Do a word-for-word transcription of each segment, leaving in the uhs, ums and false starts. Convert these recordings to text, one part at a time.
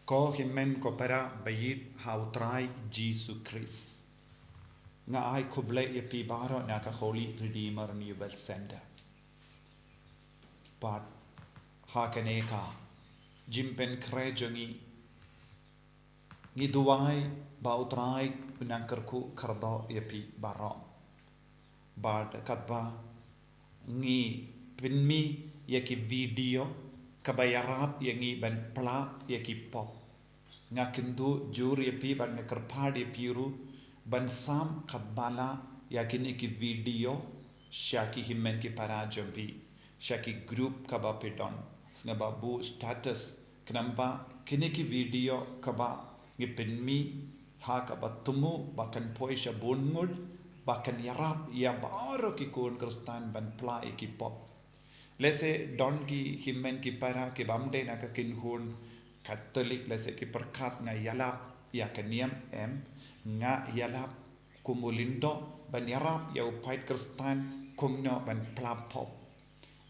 Ko hynmen ko para ba ïeit ha U Trai Jisu Khrist. Nga ai khublei ïa phi baroh na ka Holy Redeemer New World Center. Bad ha kane ka jingpynkhreh jong ngi, ngi duwai ba U Trai un nang kyrkhu kyrdoh ïa phi baroh. Bad katba ngi pynmih ïa ki video kaba ïarap ïa ngi ban pla ïa ki pop, nga kynduh jur ïa phi bad nga kyrpad ïa phi ruh ban sam katba lah ïa kine ki video sha ki hynmen ki para jong phi, sha ki group kaba phi don, sngewbha buh status, khnang ba kine ki video kaba ngi pynmih ha kaba thmu ba kan poi sha bun ngut, ba kan ïarap ïa baroh ki khun Khristan ban pla ïa ki pop. Lehse don ki hynmen ki para ki bym dei na ka kynhun Katholik, lehse ki pyrkhat nga ïalap ïa ka niam, em, nga ïalap kum u lyngdoh ban ïarap ïa u paid Khristan kumno ban pla pop.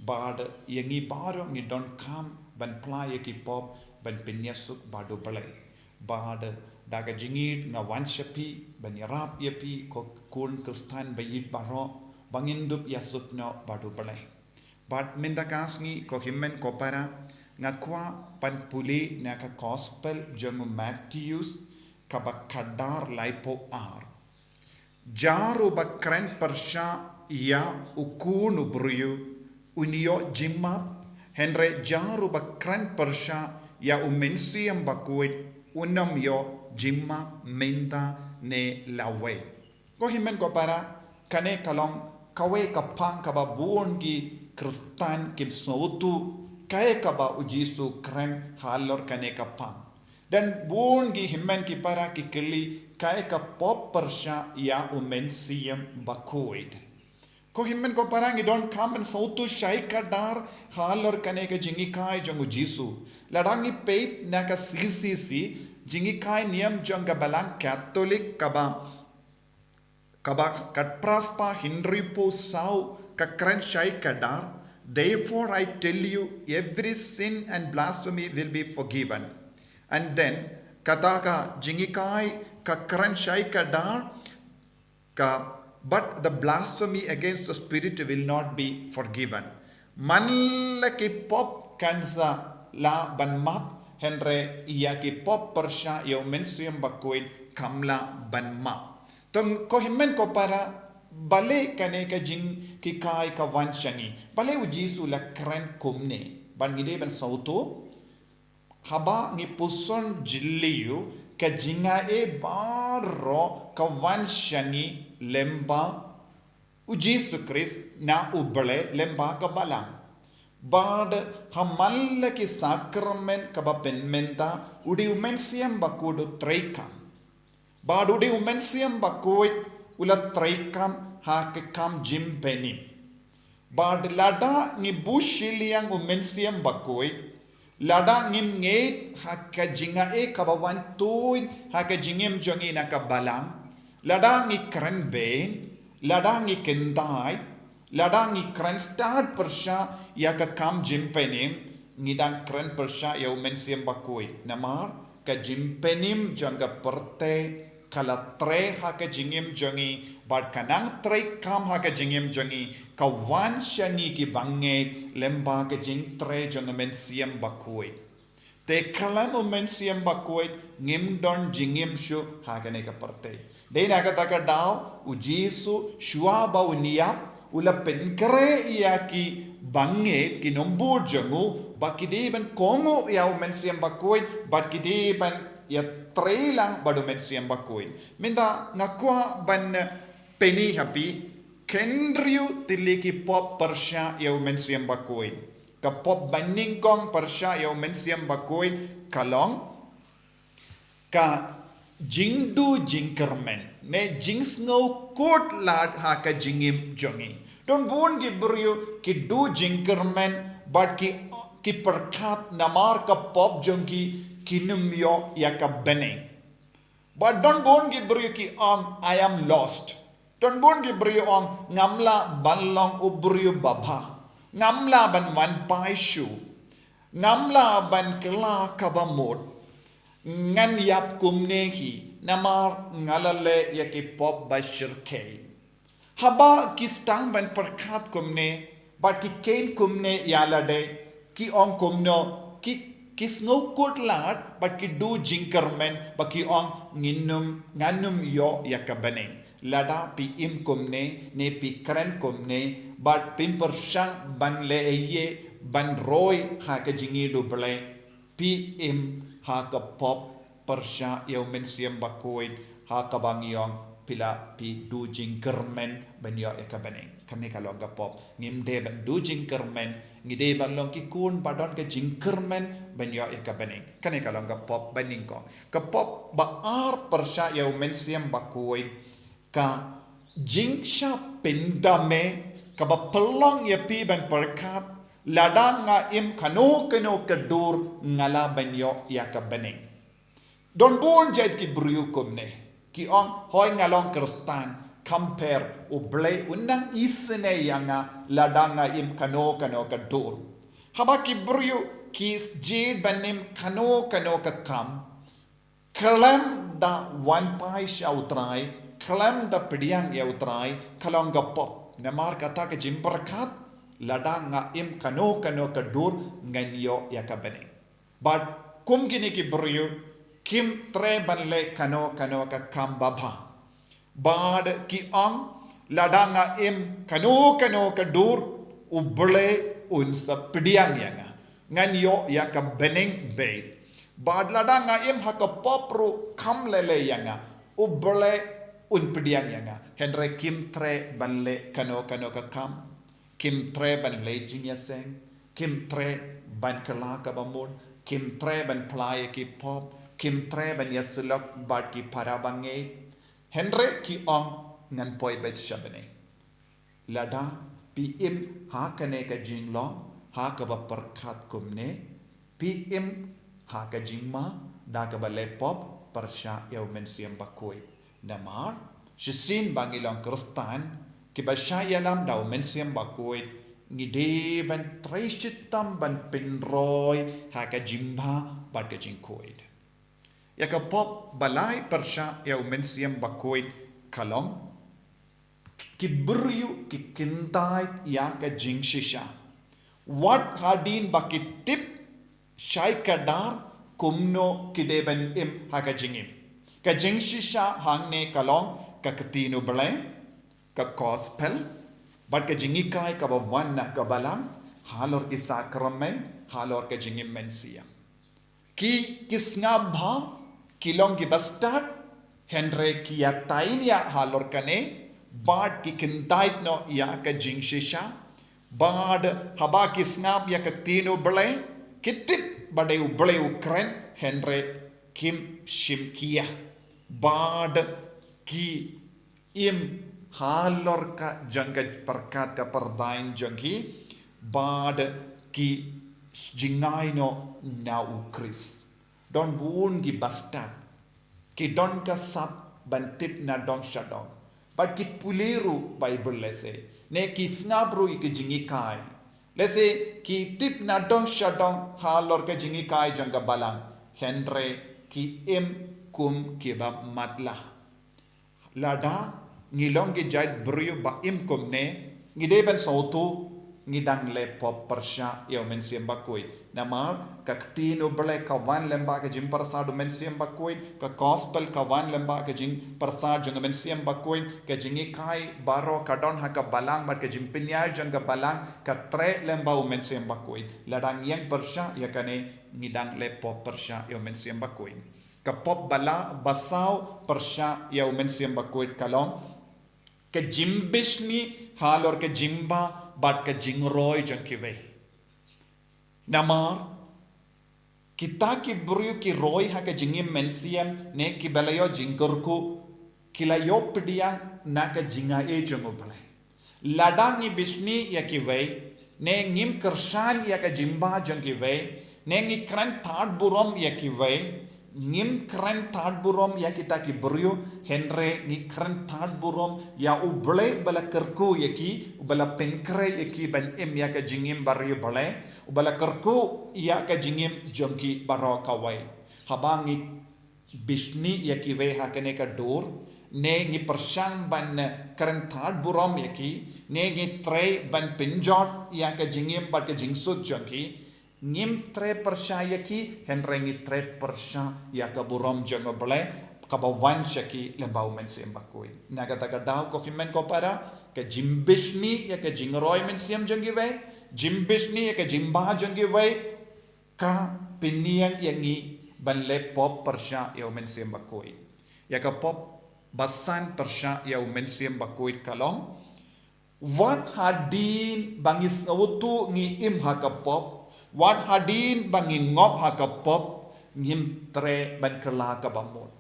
Bad ïa ngi baroh ngi donkam ban pla ïa ki pop ban pynïasuk bad U Blei. Bad da ka jingïeit nga wan sha phi ban ïarap ïa phi ko khun Khristan ba ïeit baroh ba ngin dup ïasuk noh bad U Blei. Bad mynta ka sngi ko hynmen ko para, nga kwah ban pule na ka Gospel jong u Mathaios kaba khatdar laiphew ar. Jar uba kren pyrshah ïa u Khun u briew un ïoh jingmap, hynrei jar uba kren pyrshah ïa u Mynsiem Bakhuid unym ïoh jingmap mynta ne lawei. Ko hynmen ko para, kane ka long kawei ka phang kaba bun ki Khristan kim sngewthuh kaei kaba u Jisu kren halor kane ka phang. Don bun ki hynmen ki para ki kylli kaei ka pop pyrshah ïa u Mynsiem Bakhuid. Ko hynmen ko para, ngi donkam ban sngewthuh shai khatdar halor kane ka jinghikai jong u Jisu. Lada ngi peit na ka C C C, jinghikai niam jong ka Balang Katholik kaba kaba khatphra spah hynriewphew saw ka kren shai khatdar, "Therefore I tell you, every sin and blasphemy will be forgiven." And then kata ka jinghikai ka kren shai khatdar ka, "But the blasphemy against the Spirit will not be forgiven." Man la ki pop kan sa lah ban map, hynrei ïa ki pop pyrshah ïa u Mynsiem Bakhuid kam lah ban map. To ko hynmen ko para, balei kane ka jinghikai ka wan sha ngi? Balei u Jisu u la kren kumne? Bad ngi dei ban sngewthuh, haba ngi puson jylliew, ka jingaiei baroh ka wan sha ngi lyngba u Jisu Khrist na U Blei lyngba ka Balang. Bad ha man la ki sakramen kaba pynmynta, u dei u Mynsiem Bakhuid u treikam. Bad u dei u Mynsiem Bakhuid u la treikam ha ka kam jingpynim. Bad lada ngi buh shiliang u Mynsiem Bakhuid, lada ngim ngeit ha ka jingaiei kaba wan tuid ha ka jingim jong ngi na ka Balang, lada ngi kren beiñ, lada ngi kyntait, lada ngi kren stad pyrshah ïa ka kam jingpynim, ngi dang kren pyrshah ïa u Mynsiem Bakhuid. Namar ka jingpynim jong ka pyrthei ka la trei ha ka jingim jong ngi, bad ka nang treikam ha ka jingim jong ngi, ka wan sha ngi ki bangeit lyngba ka jingtrei jong u Mynsiem Bakhuid. Te khlem u Mynsiem Bakhuid ngim don jingim shuh ha kane ka pyrthei. Dei na kata ka daw u Jisu shuwa ba un ïap u la pynkhreh ïa ki bangeit ki nongbud jong u ba ki dei ban kohnguh ïa u Mynsiem Bakhuid bad ki dei ban ïatrei lang bad u Mynsiem Bakhuid. Mynta nga kwah ban pyni ha phi khyndriew tylli ki pop pyrshah ïa u Mynsiem Bakhuid. Ka pop banyngkong pyrshah ïa u Mynsiem Bakhuid ka long ka jingduh jingkyrmen ne jingsngew kut lad ha ka jingim jong ngi. Don bun ki briew ki duh jingkyrmen bad ki, ki pyrkhat namar ka pop jong ki kin ym ïoh ïa ka bneng. Bad don bun ki briew ki ong, "I am lost." Don bun ki briew ong, "Ngam lah ban long u briew babha. Ngam lah ban wan phai shuh. Ngam lah ban kylla kaba mut. Ngan ïap kumne hi, namar nga la leh ïa ki pop ba shyrkhei. Haba ki sdang ban pyrkhat kumne, bad ki kheiñ kumne ïa lade, ki ong kumno, ki, ki sngewkhuslai, bad ki duh jingkyrmen, bad ki ong ngin ym, ngan ym ïoh ïa ka bneng. Lada phi im kumne, ne phi kren kumne, bad phim pyrshang ban leh ei ei, ban roi ha ka jingïeit U Blei, phi im ha ka pop pyrshah ïa U Mynsiem Bakhuid, ha kaba ngi ong phi la, phi duh jingkyrmen ban ïoh ïa ka bneng. Kane ka long ka pop. Ngim dei ban duh jingkyrmen, ngi dei ban long ki khun ba don ka jingkyrmen ban ïoh ïa ka bneng. Kane ka long ka pop ba nyngkong. Ka pop ba ar pyrshah ïa U Mynsiem Bakhuid, ka jingshah pyndam, kaba pynlong ïa phi ban pyrkhat, lada nga im kano kano ka dur nga lah ban ïoh ïa ka bneng. Don bun jait ki briew kumne, ki ong, hooid nga long Khristan, kumne U Blei un nang isynei ïa nga lada nga im kano kano ka dur. Haba ki briew ki jied ban im kano kano ka kam, khlem da wan phai sha U Trai, khlem da pdiang ïa U Trai, ka long ka pop. Namar kata ka jingpyrkhat, lada nga im kano kano ka dur ngan ïoh ïa ka bneng. Bad kum kine ki briew, kim treh ban leh kano kano ka kam babha. Bad ki ong, lada nga im kano kano ka dur, U Blei un sa pdiang ïa nga, ngan ïoh ïa ka bneng beit. Bad lada nga im ha ka pop ruh kam lei lei ïa nga, U Blei un pdiang ïa nga. Hynrei kim treh ban leh kano kano ka kam. Kim treh ban leit jingïaseng, kim treh ban kylla kaba mut, kim treh ban phla ïa ki pop, kim treh ban ïasyllok bad ki para bangeit. Hynrei ki ong, ngan poi beit sha bneng. Lada phi im ha kane ka jinglong, ha kaba pyrkhat kumne, phi im ha ka jingma da kaba leh pop pyrshah ïa U Mynsiem Bakhuid. Namar shisien ba ngi long Khristan, kiba shah ïalam da U Mynsiem Bakhuid, ngi dei ban trei shitom ban pynroi ha ka jingbha bad ka jingkhuid. Ïa ka pop ba lai pyrshah ïa U Mynsiem Bakhuid ka long, ki briew ki kyntait ïa ka jingshisha. Wat hadien ba ki tip shai kdar kumno ki dei ban im ha ka jingim. Ka jingshisha hangne ka long ka ktien U Blei, ka gospel, bad ka jinghikai kaba wan na ka balang, halor ki sakramen, halor ka jingim mynsiem. Ki, ki sngap bha, ki long ki bastad, hynrei ki ïa tainia halor kane, bad ki kyntait noh ïa ka jingshisha, bad haba ki sngap ïa ka ktien U Blei, ki tip ba dei U Blei u kren, hynrei kim shim kiah. Bad ki im halor ka jong ka pyrkhat ka pyrdain jong ki, bad ki jngai noh na U Khrist. Don bun ki bastad, ki don ka sap ban tip na dong sha dong, bad ki pule ruh Baibl lehse, ne ki sngap ruh ïa ki jinghikai. Lehse ki tip na dong sha dong halor ka jinghikai jong ka balang, hynrei ki im kum kiba matlah. Lada ngi long ki jait briew ba im kumne, ngi dei ban sngewthuh, ngi dang leh pop pyrshah ïa U Mynsiem Bakhuid. Namar ka ktien U Blei ka wan lyngba ka jingpyrsad U Mynsiem Bakhuid, ka gospel ka wan lyngba ka jingpyrsad jong U Mynsiem Bakhuid, ka jinghikai baroh ka don ha ka balang, bad ka jingpynïaid jong ka balang ka treh lyngba U Mynsiem Bakhuid. Lada ngi ïeng pyrshah ïa kane, ngi dang leh pop pyrshah ïa U Mynsiem Bakhuid. Ka pop ba la, ba saw pyrshah ïa U Mynsiem Bakhuid ka long ka jingbishni halor ka jingbha bad ka jingroi jong kiwei. Namar kita ki briew ki roi ha ka jingim mynsiem, ne kiba la ïoh jingkyrkhu, ki la ïoh pdiang na ka jingai jong U Blei. Lada ngi bishni ïa kiwei, ne ngim kyrshan ïa ka jingbha jong kiwei, ne ngi kren tad burom ïa kiwei, ngim kren tad burom ïa kita ki briew, hynrei ngi kren tad burom ïa U Blei uba la kyrkhu ïa ki, uba la pynkhreh ïa ki ban im ïa ka jingim bariewblei, uba la kyrkhu ïa ka jingim jong ki baroh kawei. Haba ngi bishni ïa kiwei ha kane ka dur, ne ngi pyrshang ban kren tad burom ïa ki, ne ngi trei ban pynjot ïa ka jingim bad ka jingsuk jong ki, ngim trei pyrshah ïa ki, hynrei ngi trei pyrshah ïa ka burom jong U Blei, kaba wan sha ki lyngba U Mynsiem Bakhuid. Na kata ka daw ko hynmen ko para, ka jingbishni ïa ka jingroi mynsiem jong kiwei, jingbishni ïa ka jingbha jong kiwei, ka pynïeng ïa ngi ban leh pop pyrshah ïa U Mynsiem Bakhuid. Ïa ka pop basan pyrshah ïa U Mynsiem Bakhuid ka long, wat hadien ba ngi sngewthuh ngi im ha ka pop, wat hadien ba ngi ngop ha ka pop, ngim treh ban kylla kaba mut.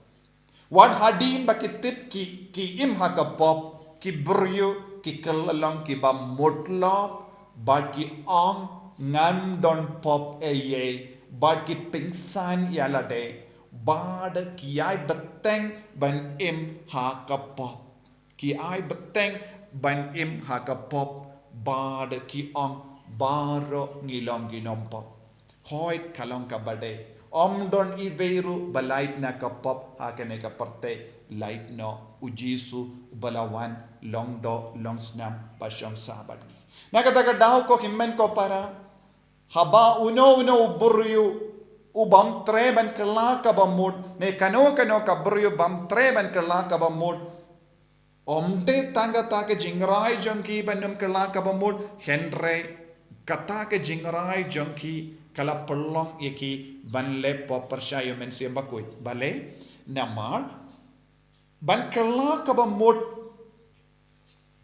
Wat hadien ba ki tip ki, ki im ha ka pop, ki briew ki kylla long kiba mutlop, bad ki ong ngan don pop ei ei, bad ki pynsan ïa lade, bad ki ai bteng ban im ha ka pop. Ki ai bteng ban im ha ka pop, bad ki ong baroh ngi long ki nongpop. Hooid, ka long kaba dei. Ym don iwei ruh ba lait na ka pop ha kane ka pyrthei, lait noh U Jisu uba la wan long doh long snam ba shong sah bad ngi. Na kata ka daw ko hynmen ko para, haba uno uno u briew u bym treh ban kylla kaba mut, ne kano kano ka briew bym treh ban kylla kaba mut, ym dei tang kata ka jingrai jong ki ban ym kylla kaba mut, hynrei kata ka jingrai jong ki ka la pynlong ïa ki ban leh pop pyrshah ïa U Mynsiem Bakhuid. Balei? Namar ban kylla kaba mut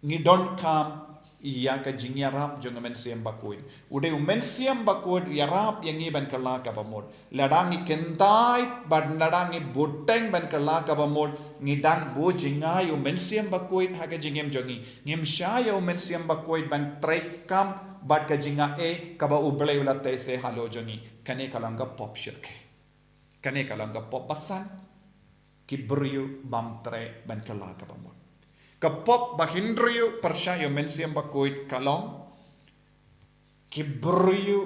ngi donkam ïa ka jingïarap jong U Mynsiem Bakhuid. U dei U Mynsiem Bakhuid u ïarap ïa ngi ban kylla kaba mut. Lada ngi kyntait bad lada ngi bteng ban kylla kaba mut, ngi dang buh jngai ïa U Mynsiem Bakhuid ha ka jingim jong ngi. Ngim shah ïa U Mynsiem Bakhuid ban treikam bad ka jingaiei kaba U Blei u la theh seh halor jong ngi. Kane ka long ka pop shyrkhei. Kane ka long ka pop basan, ki briew bym treh ban kylla kaba mut. Ka pop ba hynriew pyrshah ïa U Mynsiem Bakhuid ka long, ki briew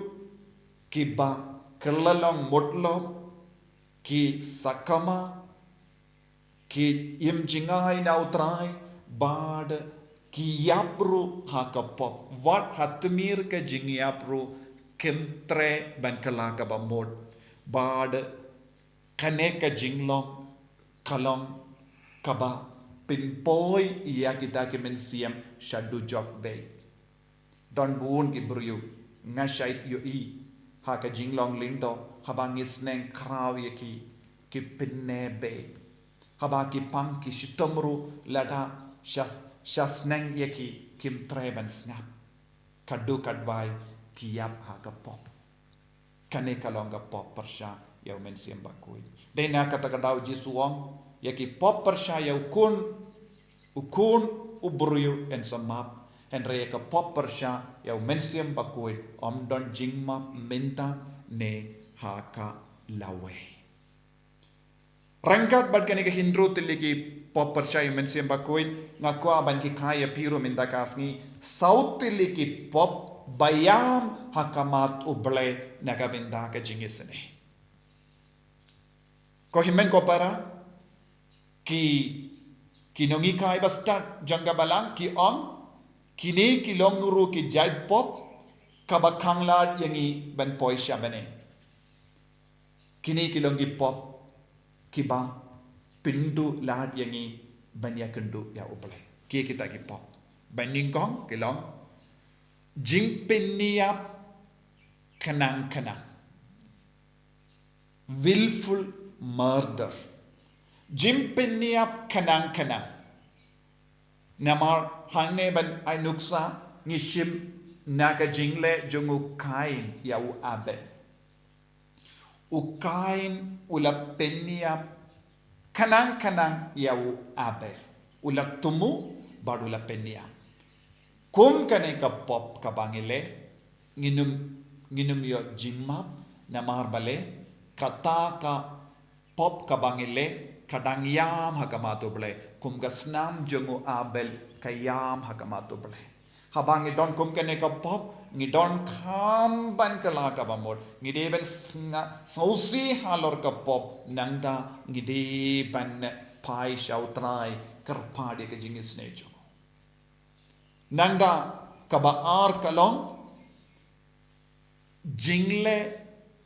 kiba kylla long mutlop, ki sakma, ki im jngai na U Trai, bad ki ïap ruh ha ka pop. Wat ha tmier ka jingïap ruh kim treh ban kylla kaba mut. Bad kane ka jinglong ka long kaba pynpoi ïa kita ki mynsiem sha dujok beit. Don bun ki briew nga shait ïohi ha ka jinglong lyngdoh, haba ngi sneng khraw ïa ki, ki pynneh beit. Haba ki pang ki shitom ruh lada sha, sha sneng ïa ki, kim treh ban sngap. Katto katwei ki ïap ha ka pop. Kane ka long ka pop pyrshah ïa U Mynsiem Bakhuid. Dei na kata ka daw U Jisu u ong, ïa ki pop pyrshah ïa u khun, u khun u briew yn sa map, hynrei ïa ka pop pyrshah ïa U Mynsiem Bakhuid ym don jingmap mynta ne ha ka lawei. Ryngkat bad kane ka hynriew tylli ki pop pyrshah ïa U Mynsiem Bakhuid, nga kwah ban hikai ïa phi ruh mynta ka sngi saw tylli ki pop ba ïam ha khmat U Blei na ka bynta ka jingisynei. Ko hynmen ko para, ki, ki nonghikai ba stad jong ka Balang ki ong, kine ki long ruh ki jait pop kaba khang lad ïa ngi ban poi sha bneng. Kine ki long ki pop kiba pynduh lad ïa ngi ban ïakynduh ïa U Blei. Kiei kita ki pop? Ba nyngkong ki long jingpynïap khnang khnang. Willful murder. Jingpynïap khnang khnang. Namar hangne ban ai nuksa ngi shim na ka jingleh jong u Kain ïa u Abel. U Kain u la pynïap khnang khnang ïa u Abel. U la thmu bad u la pynïap. Kum kane ka pop kaba ngi leh, ngin ym, ngin ym ïoh jingmap, namar balei, kata ka pop kaba ngi leh ka dang ïam ha khmat U Blei, kum ka snam jong u Abel ka ïam ha khmat U Blei. Haba ngi don kum kane ka pop, ngi donkam ban kylla kaba mut, ngi dei ban snga-, sngewsih halor ka pop, nangta ngi dei ban phai sha U Trai, kyrpad ïa ka jingisynei jong u. Nangta kaba ar ka long, jingleh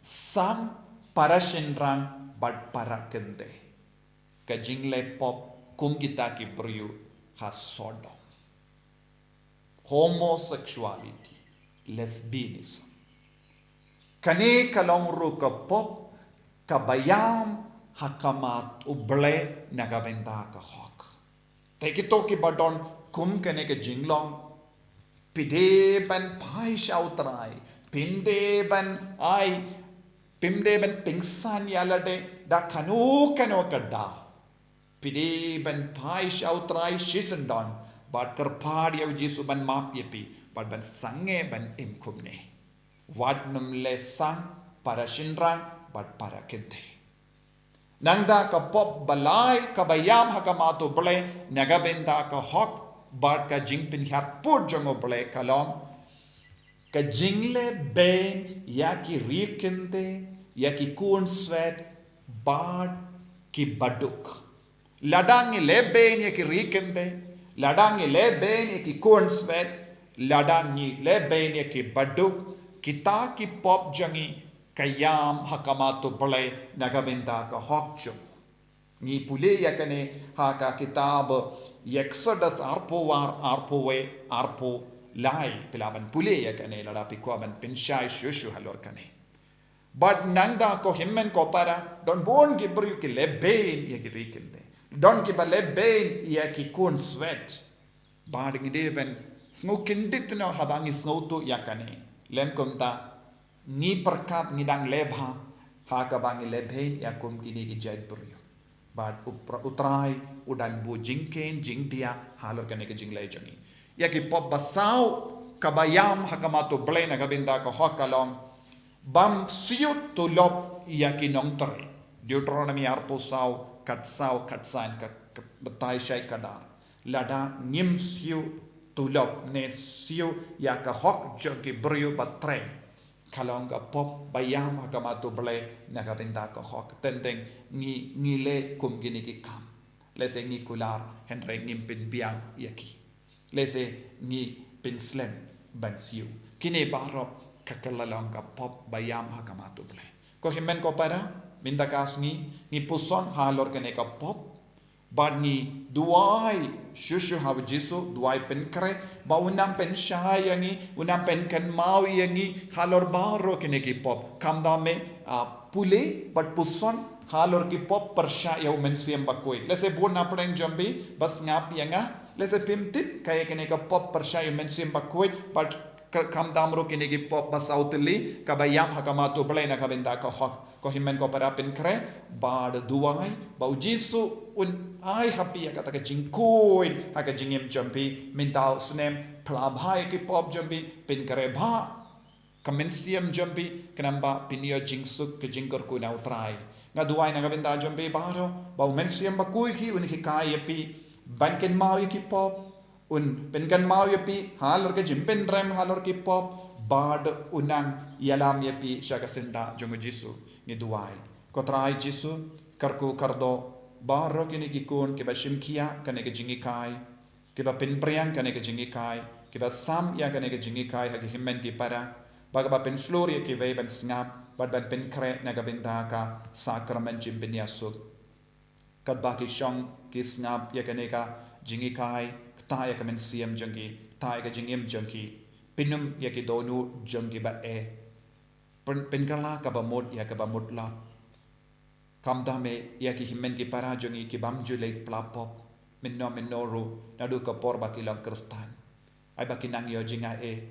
sang para shynrang bad para kynthei. Ka jingleh pop kum kita ki briew ha Sodom. Homosexuality, lesbianism. Kane ka long ruh ka pop kaba ïam ha khmat U Blei na ka bynta ka hok. Te kito kiba don kum kane ka jinglong, phi dei ban phai sha U Trai, phim dei ban ai, phim dei ban pynsan ïa lade da kano kano ka daw. Phi dei ban phai sha U Trai shisyndon, bad kyrpad ïa U Jisu ban map ïa phi, bad ban sangeh ban im kumne. Wat nym leh sang para shynrang bad para kynthei. Nangta ka pop ba lai kaba ïam ha khmat U Blei na ka bynta ka hok bad ka jingpynhiar put jong U Blei ka long, ka jingleh beiñ ïa ki ri kynthei, ïa ki khun swet bad ki baduk. Lada ngi leh beiñ ïa ki ri kynthei, lada ngi leh beiñ ïa ki khun swet, lada ngi leh beiñ ïa ki baduk, kita ki pop jong ngi ka ïam ha khmat U Blei na ka bynta ka hok jong u. Ngi pule ïa kane ha ka kitab Exodus arphew ar, arphew wei, arphew lai, phi lah ban pule ïa kane lada phi kwah ban pynshai shuh shuh halor kane. Bad nangta ko hynmen ko para, don bun ki briew ki leh beiñ ïa ki ri kynthei. Don kiba leh beiñ ïa ki khun swet. Bad ngi dei ban sngewkyndit noh haba ngi sngewthuh ïa kane. Lym kumta, ngi pyrkhat ngi dang leh bha ha kaba ngi leh beiñ ïa kum kine ki jait briew. Bad U Pra-, U Trai u dang buh jingkheiñ jingdiah halor kane ka jingleh jong ngi. Ïa ki pop ba saw kaba ïam ha khmat U Blei na ka bynta ka hok ka long, bym siew tulop ïa ki nongtrei. Deuteronomi arphew saw, khatsaw, khatsan, ka, ka, batai shai khatar. Lada ngim siew tulop ne siew ïa ka hok jong ki briew ba trei, ka long ka pop ba ïam ha khmat U Blei na ka bynta ka hok. Teng teng ngi, ngi leh kum kine ki kam. Lehse ngi kular, hynrei ngim pynbiang ïa ki. Lehse ngi pynslem ban siew. Kine baroh ka kylla long ka pop ba ïam ha khmat U Blei. Ko hynmen ko para, mynta ka sngi ngi puson halor kane ka pop, bad ngi duwai shuh shuh ha U Jisu, duwai pynkhreh ba un nang pynshai ïa ngi, un nang pynkynmaw ïa ngi halor baroh kine ki pop. Khamtam me, ah, pule bad puson halor ki pop pyrshah ïa U Mynsiem Bakhuid. Lehse bun na pdeng jong phi ba sngap ïa nga, lehse phim tip kaei kane ka pop pyrshah ïa U Mynsiem Bakhuid, bad ka-, khamtam ruh kine ki pop ba saw tylli kaba ïam ha khmat U Blei na ka bynta ka hok. Ko hynmen ko para, pynkhreh bad duwai ba U Jisu un ai ha phi ïa kata ka jingkhuid ha ka jingim jong phi. Mynta u snem, phla bha ïa ki pop jong phi, pynkhreh bha ka mynsiem jong phi, khnang ba phin ïoh jingsuk ka jingkyrkhu na U Trai. Nga duwai na ka bynta jong phi baroh ba U Mynsiem Bakhuid hi un hikai ïa phi ban kynmaw ïa ki pop, un pynkynmaw ïa phi halor ka jingpynrem halor ki pop, bad un nang ïalam ïa phi sha ka syndah jong U Jisu. Ngi duwai. Ko Trai Jisu, kyrkhu kyrdoh baroh kine ki khun kiba shim khia kane ka jinghikai, kiba pynpriang kane ka jinghikai, kiba sam ïa kane ka jinghikai ha ki hynmen ki para, bad kaba pynshlur ïa kiwei ban sngap bad ban pynkhreh na ka bynta ka sakramen jingpynïasuk. Katba ki shong ki sngap ïa kane ka jinghikai, ktah ïa ka mynsiem jong ki, ktah ïa ka jingim jong ki, pynum ïa ki dohnud jong ki ba eh, pyn-, pynkylla kaba mut ïa kaba mutlop. Khamtam me ïa ki hynmen ki para jong ngi ki bym ju leit phla pop mynno mynno ruh naduh ka por ba ki long Khristan. Ai ba ki nang ïoh jingaiei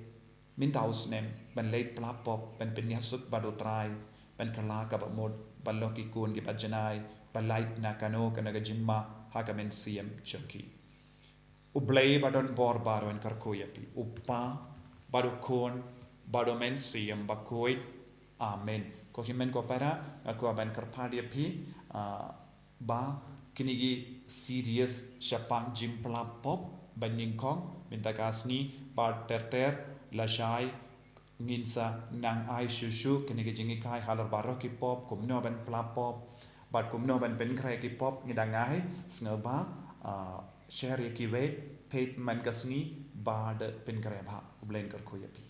mynta u snem ban leit phla pop, ban pynïasuk bad U Trai, ban kylla kaba mut, ban long ki khun kiba janai, ban lait na kano kano ka jingma ha ka mynsiem jong ki. U Blei ba don bor baroh un kyrkhu ïa phi, U Kpa bad U Khun bad U Mynsiem Bakhuid. Amen. Ko hynmen ko para, nga kwah ban kyrpad ïa phi, ah, ba kine ki series shaphang jingphla pop banyngkong mynta ka sngi, bad ter ter lashai Ngin sa nang ai shuh shuh kine ki jinghikai halor baroh ki pop, kumno ban pla pop bad kumno ban pynkhreh ki pop ngi dang ai, sngewbha share ïa kiwei, peit man ka sngi bad pynkhreh bha. Khublei kyrkhu ïa phi.